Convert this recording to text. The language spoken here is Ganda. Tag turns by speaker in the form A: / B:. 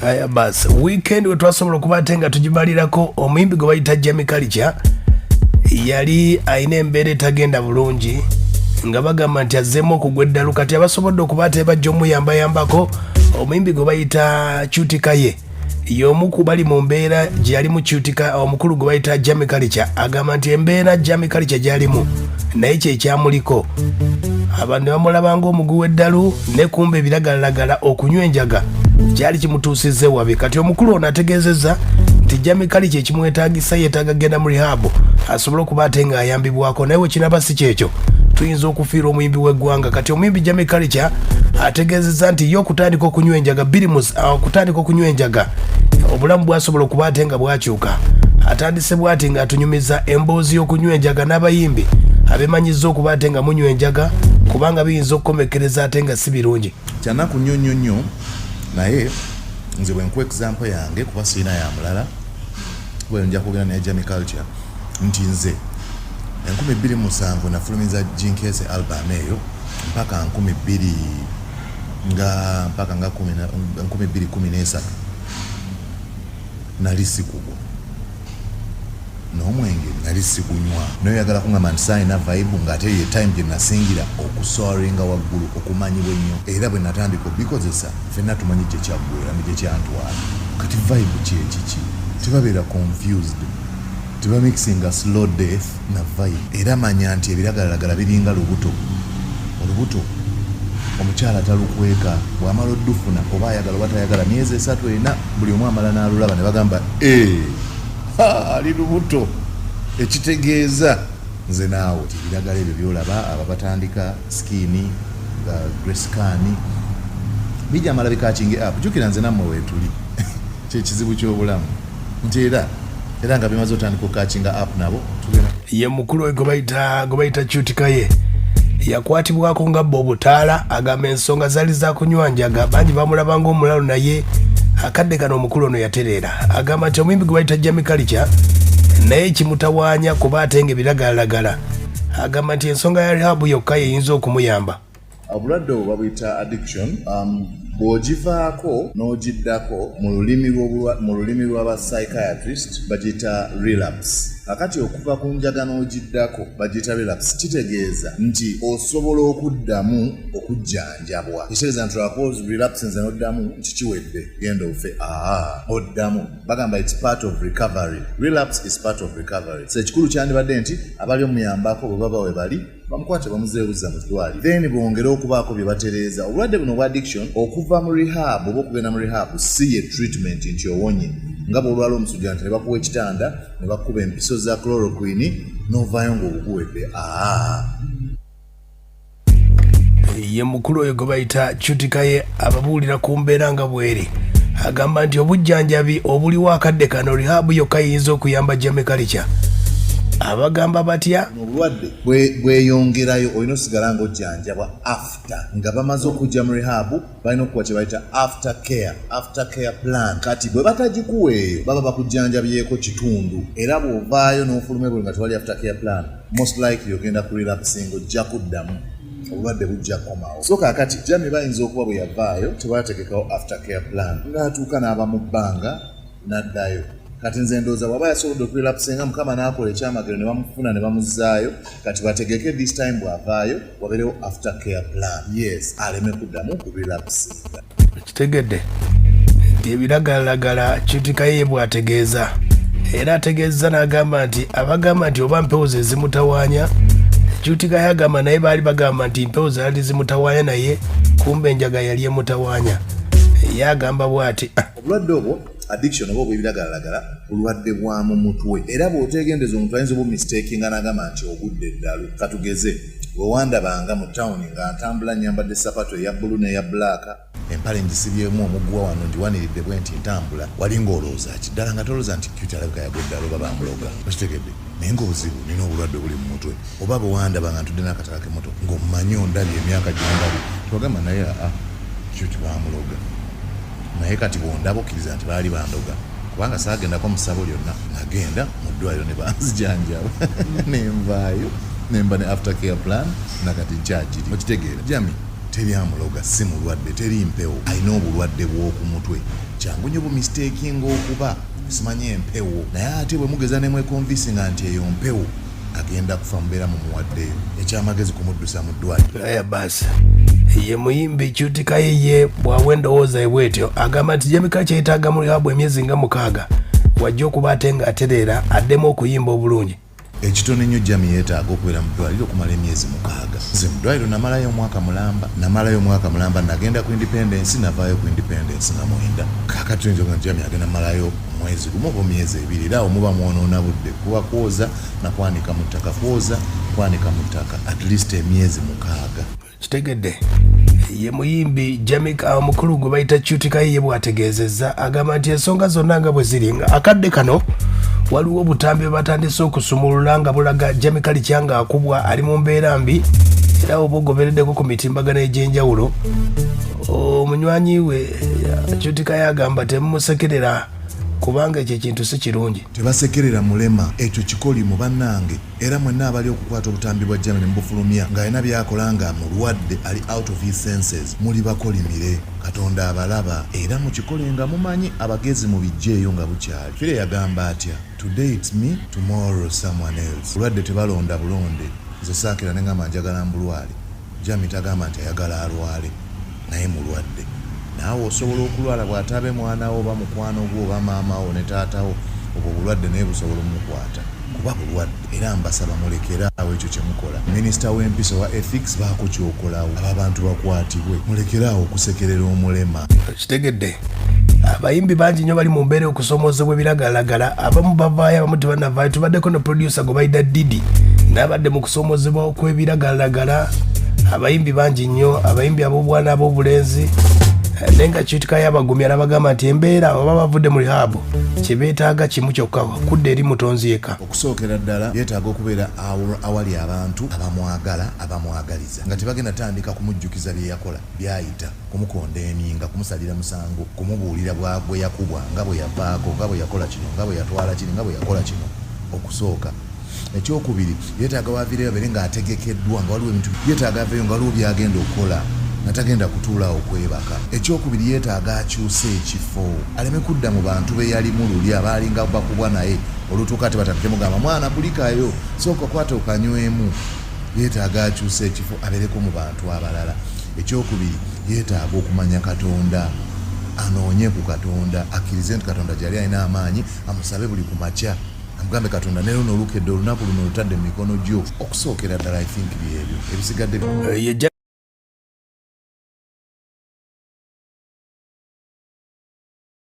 A: Aya basi, weekend we twasobola okuba ate nga tugimalirako omuyimbi gwe bayita Jamie Culture yali alina embeera etagenda bulungi nga bagamba nti azzeemu okugwa eddalu. Kati abasobodde okuba ate bajja omuyambayambako omuyimbi gwe bayita Qute Kaye y'omu ku bali mu mbeera gye yalimu. Qute, omukulu gwe bayita Jamie Culture agamba nti embeera Jamie Culture gy'alimu naye kyekyamuliko, abantu ne bamulaba ng'omugwi w'eddalu, ne kumba ebiragalalagala, okunywa enjaga kyali kimutuusizza ewabi. Kati omukulu ono ategeezezza nti Jamie Culture ekimwetaagisa, yeetaaga genda mu rehab asobole okuba ate ng'ayambibwako, naye wekinaba si kyekyo tuyinza okufiirwa omuyimbi w'eggwanga. Kati omuyimbi Jamie Culture ategeezezza nti ye okutandika okunywa enjaga okutandika okunywa enjaga, obulamu bwasobola okuba ate nga bwakyuka. Atandise bwati ng'atunyumiza emboozi y'okunywa enjaga n'abayimbi abemanyiza okuba ate nga munywa enjaga, kubanga biyinza okukomekereza ate nga si birungi.
B: Kyanaku nnyo nnyo nnyo, naye nze bwe nkuwa example yange, kuba siina ya mulala, bwe nja kwogera naye Jamie Culture nti nze 2007 nafulumiza Jinkese album eyo mpaka 2000 nga mpaka nga 2013 nali sikugwa n'omwenge, nali sigunywa. Naye oyagala kuŋŋamba nti saalina vibe, ng'ate ye time gye nasingira okusoaringa waggulu, okumanyibwa ennyo? Era bwe natandika obikozesa, ffenna tumanyi gye kyaggwera ne gye kyantwala. Kati vibe kyekiki? Tebabeera confused, tebamixinga slow death na vibe. Era manya nti ebiragalalagala biringa lubuto. Olubuto omukyala talukweka, bw'amala oddufuna, oba ayagala oba tayagala, myezi 3, 4, buli omu amala n'alulaba ne bagamba, "Ee, ali lubuto." Ekitegeeza nze naawe ti ebiragala ebyo byolaba abo batandika skin grescan bijamala bicatchinge up. Jjukira nze nammwe weetuli, kyekizibu ky'obulamu nti era nga bimaze otandika okucatchinga up, nabo tugenda.
A: Ye mukulu we gwe bayita Qute Kaye yakwatibwako nga bba obutaala. Agamba ensonga zaali za kunywa njaga, bangi bamulaba ng'omulalu, naye akadde kano omukulu ono yatereera. Agamba nti omuyimbi gwe bayita Jamie Culture naye kimutawaanya kuba ate nga ebiragalalagala. Agamba nti ensonga ya rehab yokka yeyinza okumuyamba.
B: Obulwadde obwo babuyita addiction. Bw'ogivaako n'ogiddako, mu lulimi lw'aba psychiatrist bagiyita relapse. Kakati okuva ku njaga n'ogiddako bagiyita relapse, kitegeeza nti osobola okuddamu okujjanjabwa. Kitegeeza nti lwakuba relapse nze n'oddamu nti kiwedde, genda ofe, aa oddamu. Bagamba it's part of recovery, relapse is part of recovery. So ekikulu kyandibadde nti abali omuyambako bwe baba we bali, bamukwate bamuzeewuza mu ddwaliro, then bongere okubaako bye batereeza. Obulwadde buno obwa addiction, okuva mu rehab oba okugenda mu rehab si ye treatment nti owonye, nga bw'olwala omusujja nti ne bakuwa ekitanda ne bakuba empiso za chloroquine n'ovaayo ng'obuguwedde. Aa.
A: Ye mukulu oyo gwe bayita Qute Kaye ababuulira ku mbeera nga bweri. Agamba nti obujjanjabi obuliwo akadde kano, rehab yokka yiyinza okuyamba Jamie Culture. Abagamba batya?
B: Obulwadde bweyongerayo, olina osigala ng'ojjanjabwa after nga bamaze okujja mu rehab. Balina okukuwa kye bayita after care plan. Kati bwe batagikuwa eyo, baba bakujjanjabyeko kitundu, era bw'ovaayo n'ofuluma ebweru nga tewali after care plan, most likely ogenda ku relapsing, ojja kuddamu, obulwadde bujja kukomawo. So kaakati Jamie bayinza okuba bwe yavaayo tebategekawo after care plan, ng'atuuka n'aba mu bbanga n'addayo. Kati nze ndowooza bw'aba yasobodde okurelapsinga, Mukama n'akola ekyamagero ne bamufuna ne bamuzzaayo, kati bategeke this time bw'avaayo wabeerewo after care plan, yes, aleme kuddamu kurelapsinga.
A: Kitegedde nti ebiragalalagala, Qute Kaye bw'ategeeza. Era ategeeza n'agamba nti abagamba nti oba mpewo ze zimutawaanya, Qute Kaye agamba naye baali bagamba nti mpewo zaali zimutawaanya, naye kumbe enjaga yali emutawaanya. Ye agamba bw'ati.
B: Obulwadde obwo addiction oba obw'ebiragalalagala bulwadde bwa mu mutwe, era bw'oteegendeza omuntu ayinza obumistakinga n'agamba nti ogudde eddalu. Katugeze bwe wandabanga mu tawuni nga ntambula nyambadde sapatu eya bbulu n'eya black, empale ngisibyemu omuguwa wano, ngiwaniridde bwe nti ntambula, wali ng'olowooza ki ddala? Nga tolowooza nti Qute alabika yagwa eddala oba bamuloga, okitegedde? Naye ng'obuzibu nina obulwadde obuli mu mutwe. Oba bwe wandaba nga ntudde n'akatala k'emmotoka, ng'omumanyi ondabye emyaka gyondabye, tewagamba naye aa Qute bamuloga. Naye kati bwondaba okkiriza nti baali bandoga, kubanga saagendako mu ssabo lyonna, nagenda mu ddwaliro ne banzijanjaba nenvaayo nemba ne after care plan, nakati nkyagiri, okitegeera, Jamie? Teri amuloga, si mulwadde, teri mpewo. Alina obulwadde bw'oku mutwe, kyangu nnyo bumistakinga okuba simanyi empewo. Naye ate bwe mugeza ne mweconvincinga nti eyo mpewo, agenda kufa, mubeera mumuwaddeyo. Ekyamagezi kumuddusa mu ddwaliro.
A: Aya basi, ye muyimbi Qute Kaye bw'awa endowooza ebwetyo, agamba nti Jamie Culture yeetaaga mu rehab emyezi nga 6, wajja okuba ate ng'atereera, addemu okuyimba obulungi.
B: Ekitono ennyo, Jamie yeetaaga okubeera mu ddwaliro okumala emyezi 6. Nze mu ddwaliro namalayo omwaka mulamba, namalayo omwaka mulamba. Nagenda ku Independence, navaayo ku Independence nga 9. Kakati tuyinza okuga nti Jamie agenda malayo mwezi gumu oba myezi 2, era awo muba mwonoona budde, kuba kwoza nakwanika mu ttaka, kwoza kwanika mu ttaka, at least emyezi 6.
A: Kitegedde, ye muyimbi Jamika omukulu gwe bayita Qute Kaye bw'ategeezezza, agamba nti ensonga zonna nga bwe ziri, nga akadde kano waliwo obutambi bwe batandise okusumulula nga bulaga Jamie Culture ng'akubwa, ali mu mbeera mbi, era oba ogobereddeko ku mitimbagano egy'enjawulo, omunywanyi we Qute Kaye agamba temumusekerera kubanga ekyo ekintu si kirungi.
B: Tebasekerera mulema, ekyo kikolimo bannange. Era mwenna abali okukwata obutambi bwa Jamie ne mubufulumya ng'alina byakola nga mulwadde, ali out of his senses, muli bakolimire. Katonda abalaba, era mukikole nga mumanyi. Abagezi mubijjeeyo nga bukyali. Fire yagamba atya? "Today it's me, tomorrow someone else." Bulwadde tebalonda bulonde. Nze saakira ne ngamba njagala mbulwale. Jamie tagamba nti ayagala alwale, naye mulwadde. Naawe osobola okulwala, bw'ataabe mwana wo oba mukwano gwo oba maama wo ne taata wo, obwo obulwadde naye busobola omukwata kuba bulwadde. Era mbasaba mulekere awo ekyo kyemukola. Minisita w'empisa owa ethics, baako kyokolawo, abo abantu bakwatibwe. Mulekere awo okusekerera omulema.
A: Kitegedde, abayimbi bangi nnyo bali mu mbeera okusomoozebwa ebiragalalagala. Abamu bavaayo, abamu tebanavaayo. Tubaddeko ne producer gwe bayita Didi, n'abadde mu kusomoozebwa kw'ebiragalalagala. Abayimbi bangi nnyo, abayimbi ab'obwana, ab'obulenzi, naye nga Qute Kaye abagumya n'abagamba nti embeera oba bavudde mu rehab, kye beetaaga kimu kyokka, kudda eri mutonzi yekka.
B: Okusookera ddala yeetaaga okubeera awali abantu abamwagala, abamwagaliza, nga tebagenda tandika kumujjukiza bye yakola byayita, kumukonda eminga, kumusalira musango, kumubuulira bwe yakubwa, nga bwe yavaako, nga bwe yakola kino, nga bwe yatwala kiri, nga bwe yakola kino. Okusooka. Ekyokubiri, yeetaaga waviireyo abeere ng'ategekeddwa, nga waliwo ebintu yeetaaga aveeyo nga waliwo byagenda okukola, nga tagenda kutuulaawo okwebaka. Ekyokubiri, yeetaaga akyuse ekifo, aleme kudda mu bantu be yalimu luli abaalinga bakubwa, naye olutuuka ate batandike mugamba, "Mwana kulikayo, sooka kwata okanywemu." Yeetaaga akyuse ekifo, abeereko mu bantu abalala. Ekyokubiri, yeetaaga okumanya Katonda, anoonye ku Katonda, akkirize nti Katonda gyali, alina amaanyi, amusabe buli ku makya, amugambe, "Katonda, ne luno olukedde, olunaku luno olutadde mu mikono gyo." Okusookera ddala, I think byebyo ebisigadde.
A: Ye.